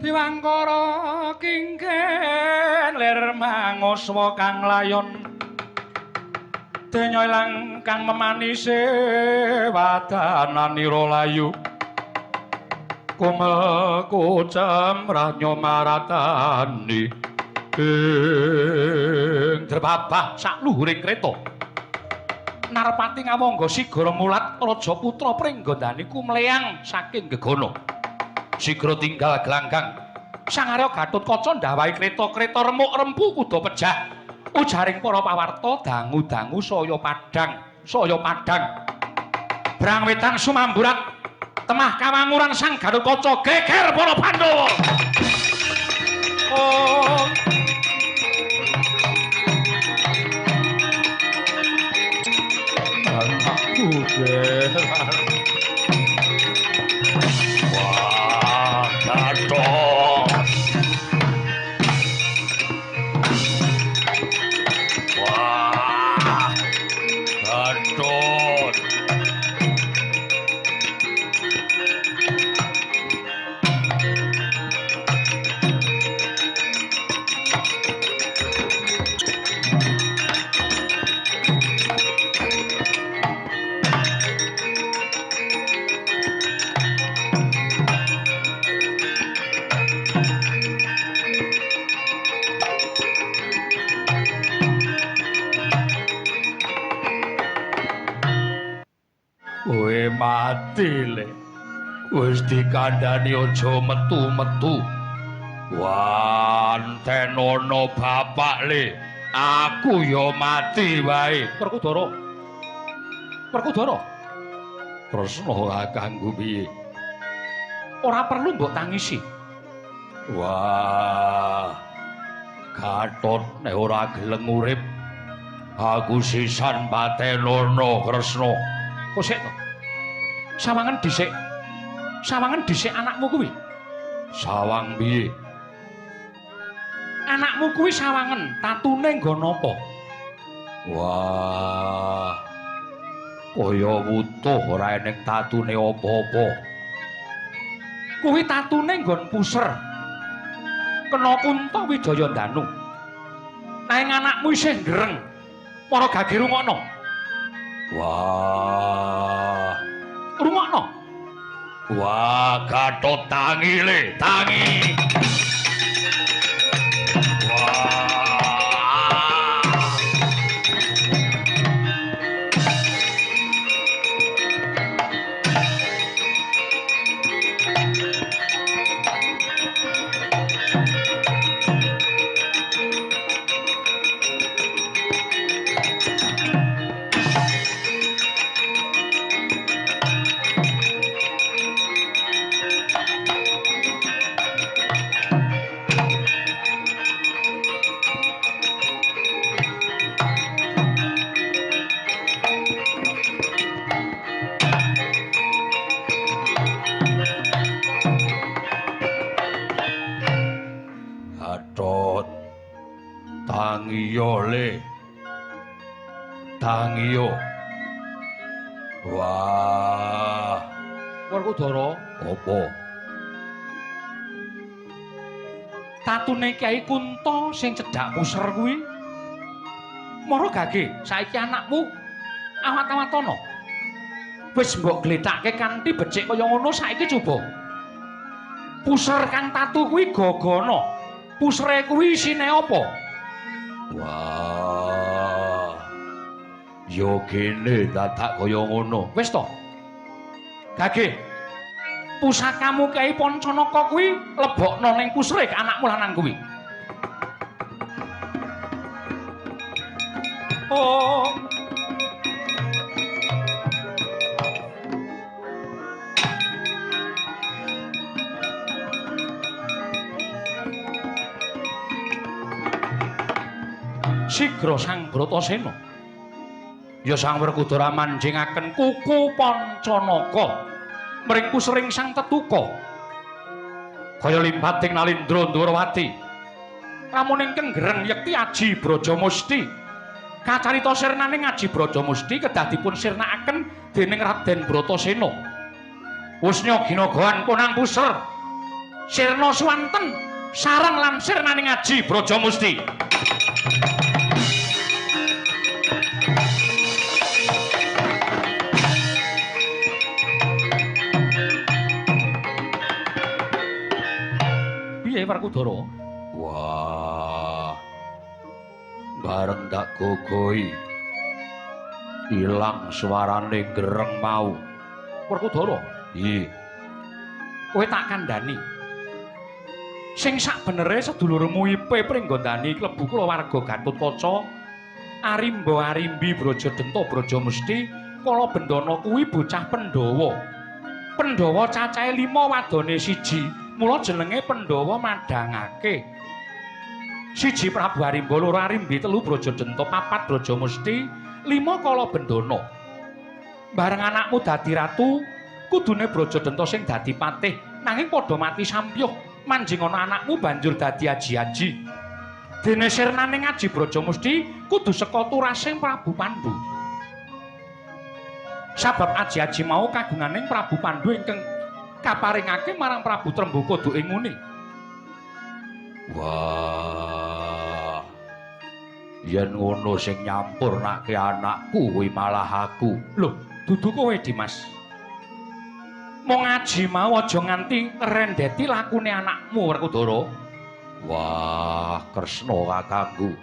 Biwangkara kingken lir manguswa kang layon denya ilang kang memanise wadananira layu kumel kucemrah nyomaratani ing drebabah sakluhuring kreta. Narpati ngawangga sigara mulat raja putra Pringgandani kumleyang saking gegana. Sigra tinggal glanggang. Sang Arya Gatotkaca ndawahi kreta-kreta remuk rempu kuda pejah. Ujaring para pawarta dangu-dangu saya padhang, saya padhang. Brang wetan sumamburat temah kawanguran Sang Gatotkaca geger para Pandhawa. Oh. Anakku. Wah, Gatot. Wah, Gatot. Kowe mati le. Wis dikandhani aja metu-metu. Wantenono bapak le. Aku ya mati wae. Werkudara. Werkudara. Kresna ora kanggo piye? Ora perlu mbok tangisi. Wah. Gatot nek ora gelem urip, aku sisan patenono Kresna. Kosek to. Sawangen dhisik. Sawangen dhisik anakmu kuwi. Sawang piye? Anakmu kuwi sawangen, tatune nggon apa? Wah. Kaya wutuh ora eneng tatune apa-apa. Kuwi tatune nggon puser. Kena Kunta Wijaya Ndanu. Nanging anakmu isih ngreng. Para gage rungokno. Wah. Rungokno. Wah, Gatot tangi le, tangi. Wah. Gatot tangiyo le, tangiyo. Wah, Werkudara, apa? Tatune Kyai Kunta sing cedhak puser kuwi. Mara gage, saiki anakmu awat-awatana. Wis mbok glethake kanthi becik kaya ngono saiki coba. Puser kang tatu kuwi gagana. Pusere kuwi isine apa? Wah. Ya kene dadak kaya ngono. Wis to. Gage. Pusakamu Kyai Pancanaka kuwi lebokno ning pusere anakmu lanang kuwi. Oh. Sigra Sang Bratasena. Ya Sang Werkudara manjingaken kuku Pancanaka mring pusering Sang Tetuka. Kaya limpating Nalindra Ndhurawati. Lamun ingkang gereng yekti aji Brajamusti. Kacarita sirnaning aji Brajamusti kedah dipun sirnakaken dening Raden Bratasena. Wusnya ginagawan punang puser. Sirna swanten sareng lan sirnaning aji Brajamusti. Piye Werkudara? Wah. Bareng tak gogoi. Ilang suarane gereng mau. Werkudara, Iya. kowe tak kandhani. Sing sakbenere sedulurmu Ipe Pringgondani klebu kulawarga Gatotkaca, Arimba Arimbi Brajadenta Brajamusti, Kala Bendana kuwi bocah Pandhawa. Pandhawa cacahe 5 wadone 1, mula jenenge Pandhawa madhangake. 1 Prabu Arimba, 2 Arimbi, 3 Brajadenta, 4 Brajamusti, 5 Kala Bendana. Bareng anakmu dadi ratu, kudune Brajadenta sing dadi patih, nanging padha mati sampyuh. Manjing ana anakmu banjur dadi aji-aji. Dene sirnaning aji Brajamusti kudu saka turasing Prabu Pandu. Sabab aji-aji mau kagunganing Prabu Pandu ingkang kaparingake marang Prabu Trembaka duke nguni. Wah. Yen ngono sing nyampurnake anakku kuwi malah aku. Loh, dudu kowe Dimas. Mung aji mau aja nganti ngrendeti lakune anakmu Werkudara. Wah, Kresna kakangku.